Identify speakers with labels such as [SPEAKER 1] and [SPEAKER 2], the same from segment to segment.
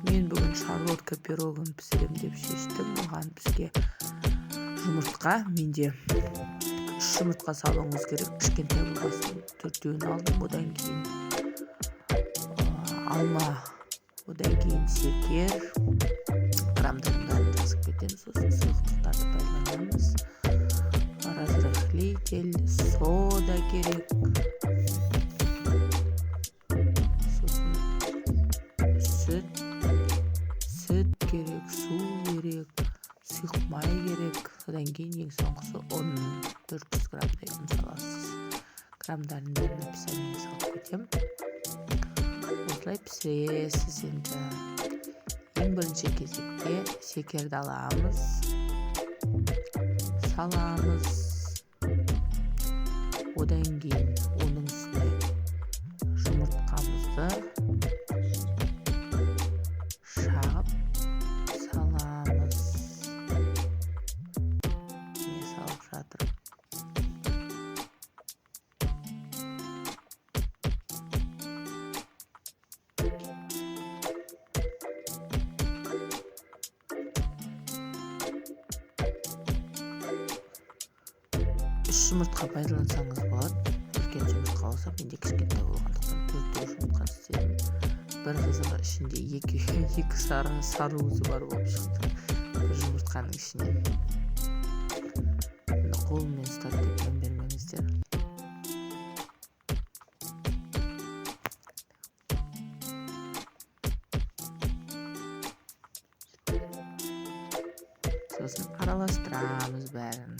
[SPEAKER 1] Мен бүгін шарлотка пирогын пісірем деп шештім. Оған бізге жұмыртқа, менде 3 жұмыртқа салуыңыз керек. Кішкентай болғасын 4-еуін алдым. Одан кейін алма, одан кейін шекер, грамдарын бәрін жазып кетемін. Сосын сұйықтықтарды пайдаланамыз. Разрыхлитель, сода керек. Сосын сүт керек, су керек, сұйық май керек. Одан кейін ең соңғысы ұн, 400 граммдай ұн саласыз. Грамдарын бәрін описаниеге салып кетемін. Осылай пісіресіз енді. Ең бірінші кезекте шекерді аламыз, саламыз. Одан кейін оның үстіне жұмыртқамызды шағып саламыз. Міне салып жатырмын. Үш жұмыртқа пайдалансаңыз болады. Үлкен жұмыртқа болса, менде кішкентай болғандықтан 4 жұмыртқа істедім. Бір қызығы ішінде екі сары уызы бар болып шықты. Бір жұмыртқаның ішінен. Енді қолыммен ұстап деп мән бермеңіздер. Сосын араластырамыз бәрін.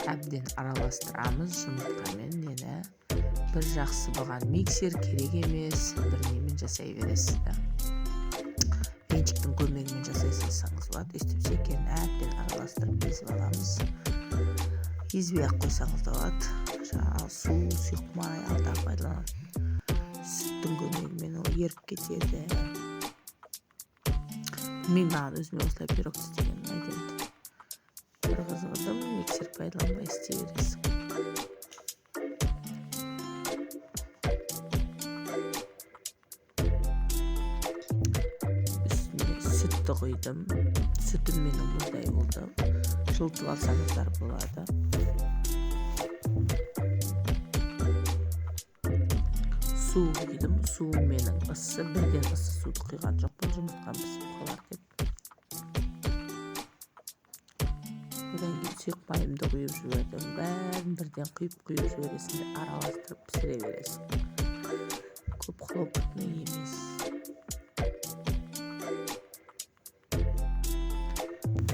[SPEAKER 1] Әбден араластырамыз жұмыртқамен нені. Бір жақсы бұған миксер керек емес, бір немен жасай бересіз да. Венчиктің көмегімен жасай салсаңыз болады. Өстіп шекерін әбден араластырып езіп аламыз. Езбей ақ қойсаңыз да болады. Жаңағы су, сұйық май, алдағы пайдаланатын сүттің көмегімен ол еріп кетеді. Білмеймін, маған өзіме осылай пирог істеген ұнайды енді. Бір қызығы миксер пайдаланбай істей бересің. Үстіне сүтті құйдым. Сүтім менің мұздай болды. Жылытып алсаңыздар болады. Су құйдым. Суым менің ыссы. Бірден ыссы суды құйған жоқпын, жұмыртқам пісіп қалар деп. Одан кейін сұйық майымды құйып жібердім. Бәрін бірден құйып жібересің де араластырып пісіре бересің. Көп хлопотный емес.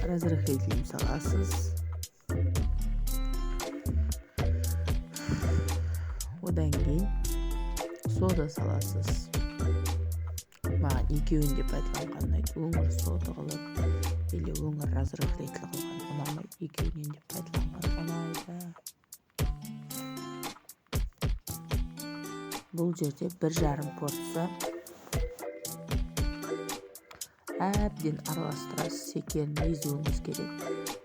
[SPEAKER 1] Разрыхлитель саласыз. Одан кейін сода саласыз. Маған екеуін де пайдаланған ұнайды. Өңір сода қылып, или өңір разрыхлитель қылған ұнамайды. Екеуінен де пайдаланған ұнайды. Бұл жерде бір жарым порция әбден араластырасыз. Шекерін езуіңіз керек.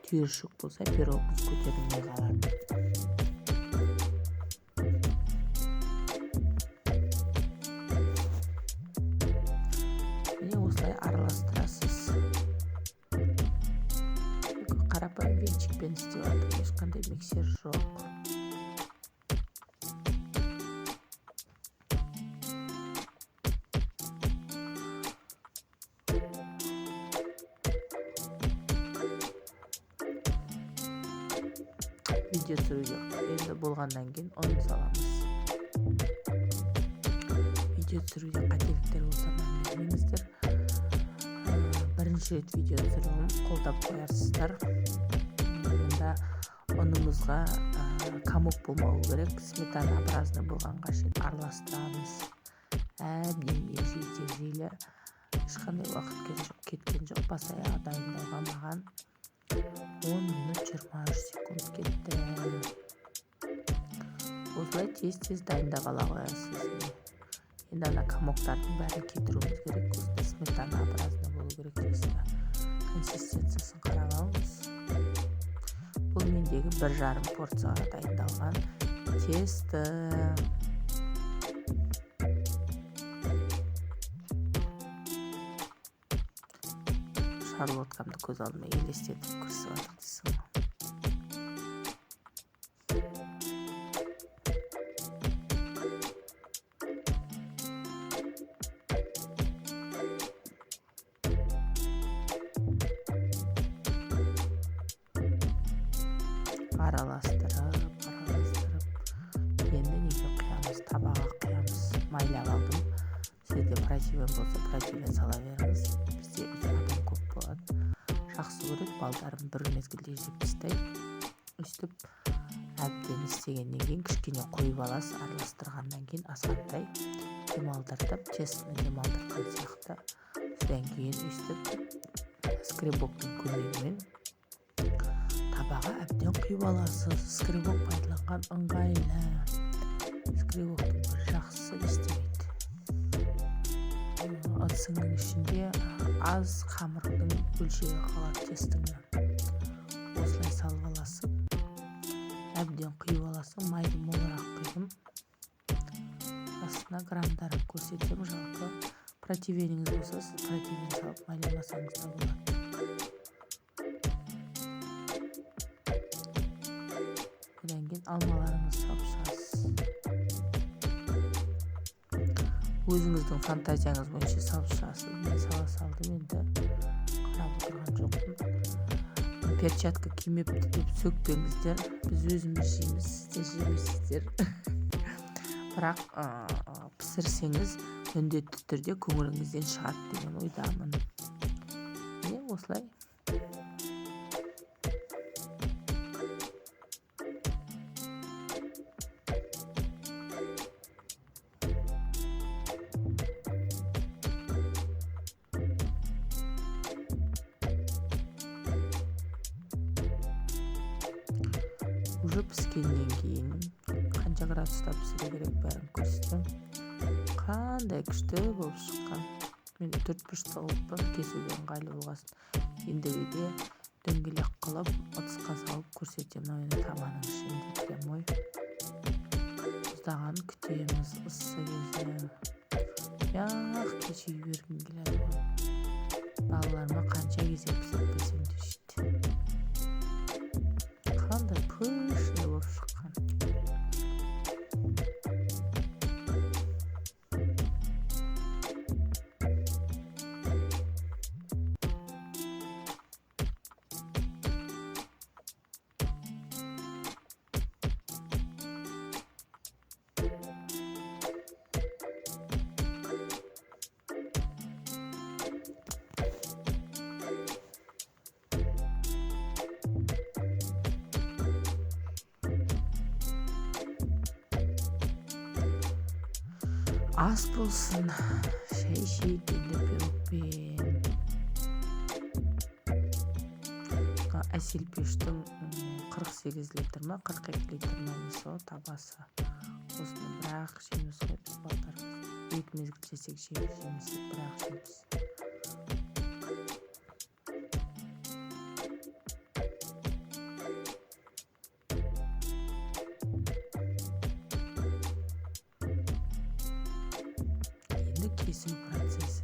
[SPEAKER 1] Түйіршік болса пирогыңыз көтерілмей қалады. Міне осылай араластырасыз. Қарапайым венчикпен істеп жатырмын, ешқандай миксер жоқ. Видео түсіруге енді болғаннан кейін ұн саламыз. Видео түсіруде қателіктер болса мән бермеңіздер. Бірінші рет видео түсіруім, қолдап қоярсыздар. Мұнда ұнымызға комок болмауы керек, сметанообразный болғанға шейін араластырамыз. Әбден егжей-тегжейлі, ешқандай уақыт кеткен жоқ. Бас аяғы дайындауға маған 10 минут 23 секунд кетті. Осылай тез-тез дайындап ала қоясыз. Енді ана комоктардың бәрін кетіруіміз керек. Осындай сметанообразный болу керек тесто. Консистенциясын қарап алыңыз. Бұл мендегі бір жарым порцияға дайындалған тесто. Шарлоткамды көз алдыма елестетіп кірісіп жатыр дейсің ғой. Араластырып, енді неге құямыз? Табаға құямыз. Майлап алдым. Сізде противень болса, противень сала беріңіз. Бізде үйде адам көп болады. Жақсы көреді, балдарым бір мезгілде жеп тастайды. Өстіп әбден істегеннен кейін кішкене қойып аласыз, араластырғаннан кейін азғантай демалдыртып, тестоны демалдыртқан сияқты. Содан кейін өстіп скребоктың көмегімен табаға әбден құйып аласыз. Скребок пайдаланған ыңғайлы. Скребоктың бір жақсысы не істемейді. Ыдысыңның ішінде аз қамырдың бөлшегі қалады тестіңнен. Осылай салып аласың. Әбден құйып аласың. Майды молырақ құйдым. Астына граммдарын көрсетемін. Жалпы противеніңіз болса, сіз противень салып майламасаңыз да болады. Одан кейін алмаларыңызды салып шығасыз. Өзіңіздің фантазияңыз бойынша салып шығасыз. Мен сала салдым, енді қарап отырған жоқпын. Перчатка кимепті деп сөкпеңіздер. Біз өзіміз жейміз, сіздер жемейсіздер. Бірақ пісірсеңіз міндетті түрде көңіліңізден шығады деген ойдамын. Міне осылай. Уже піскеннен кейін қанша градуста пісіру керек бәрін көрсетемін. Қандай күшті болып шыққан. Мен төрт бұрышты қылып кесуге ыңғайлы болғасын ендігіде дөңгелек қылып ыдысқа салып көрсетемін. Мынау енді табаның ішінде прямой мұздағанын күтеміз. Ыссы кезі мягкий жей бергім келеді ғой. Балаларыма қанша кезек пісіріп берсем де жейді. Қандай пышный болып шыққан. Ас болсын, шай ішейік енді пирогпен. Әсел пештің 48 литр ма, 42 литр ма несі ғой табасы. Осыны бірақ жейміз ғой біз балдарымыз. Екі мезгіл жесек жейміз, жемесек бірақ жейміз. Кесу процесі.